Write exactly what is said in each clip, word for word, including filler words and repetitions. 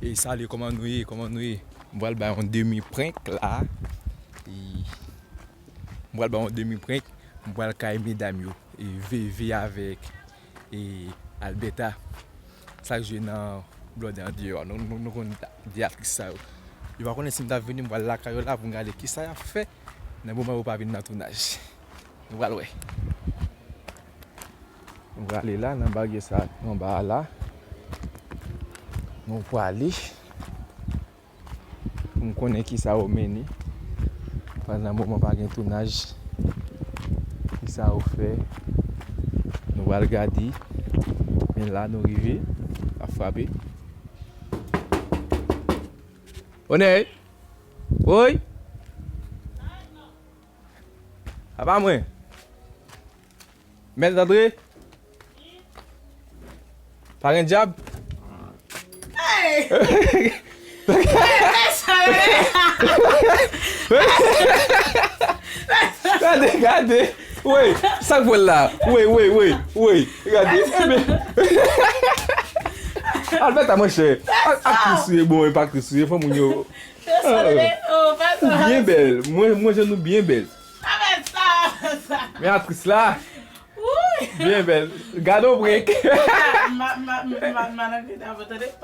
E salye, kòman nou ye? Kòman nou ye? M pral bay yon demi prank la. E m pral bay yon demi prank. M pral kay medam yo. E Veve avèk e Alberta. Sa k jwe nan Blòdè andeyò a. Nou, nou, nou konn de aktris sa yo. Yo pa konnen si m t ap vini, m pral lakay yo la pou m gade kisa y ap fè nan moman yo pa vin nan tounaj. Nou pral wè. Nou prale la, nan baryè sa anba a la. Nou prale. Pou m konnen kisa yo mennen. Pandan moman pa gen tounaj. Kisa yo fè. Nou pral gade. Men la nou rive. Ap frape. Onèy! Woy! Apa mwen? Mèt antre? Pa gen djab? Hey! Hey, fè sa, men! Gade, gade! Woy, sa k pral la? Woy, woy, woy, woy! Gade! Alvèta, monchè! Aktris ou ye, bon, e pa aktris ou ye, fò moun yo. Ou byen bèl. Mwen, mwen jwenn ou byen bèl. Men aktris la. Byen bèl. Gade yon prank.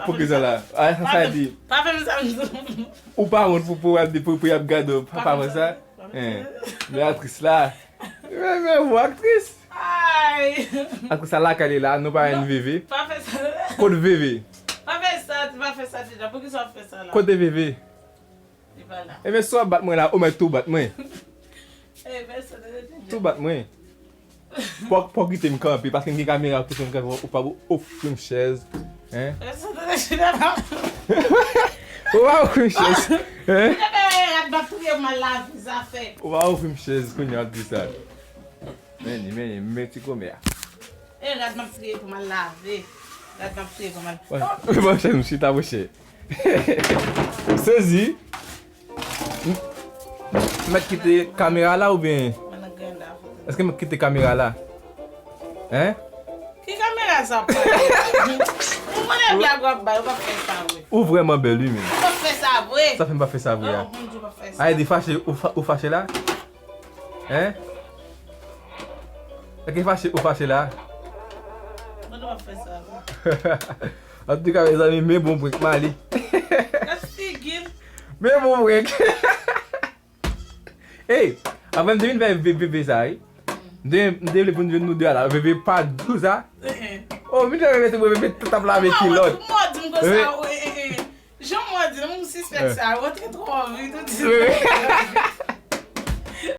Poukisa la? A, sa, sa di. Pa fè m sa, m di. Ou pa wont pou, pou, pou, pou y ap gade w. Pa, pa fè sa. Hein. Men aktris la. Men, men, bon aktris. Aktris la lakay li la, nou pa jwenn Veve. Pa fè sa. Kot Veve? Pa fè sa, pa fè sa, Tija. Poukisa w ap fè sa la? Kote Veve? Li pa la. Ebyen, si w ap bat mwen la, ou mèt tou bat mwen. Tou bat mwen. Pò, pò kite m kanpe, paske m gen kamera pou m kanpe, ou pa ofri m chèz. Hein? Ou pa ofri m chèz. Hein? Ou pa ofri m chèz, kounye a, di sa. Men li, men li, men ti kòmè a. E rad m ap triye pou m al lave. Rad m ap triye pou m al. Monchè, nou chita, monchè. Sezi. M, m mèt kite kamera la oubyen? Èske m mèt kite kamera la? Hein? Ki kamera sa w ap pale? Ou konnen blag w ap bay, ou p ap fè sa vre. Ou vrèman bèl, wi, men. Ou p ap fè sa vre. Sa fè m pa fè sa vre a. Oh, Bondye, ou p ap fè sa. Ay, di fache, ou fa-, ou fache la? Hein? Èske fache, ou fache la? Mwen, nou p ap fè sa vre. Antouka, mezanmi, men bon prank, m ale. Gad figi l. Men bon prank. Ey, avan m te vin fè Veve sa, wi. M te, m te vle pou n jwenn nou de a la. Veve pa dou sa. Oh, m te vle mete Veve t ap lave kilòt. Ou mòdi m konsa, wi, eh, eh. Jan w di, m sispèk sa, rantre twò vit, ou di.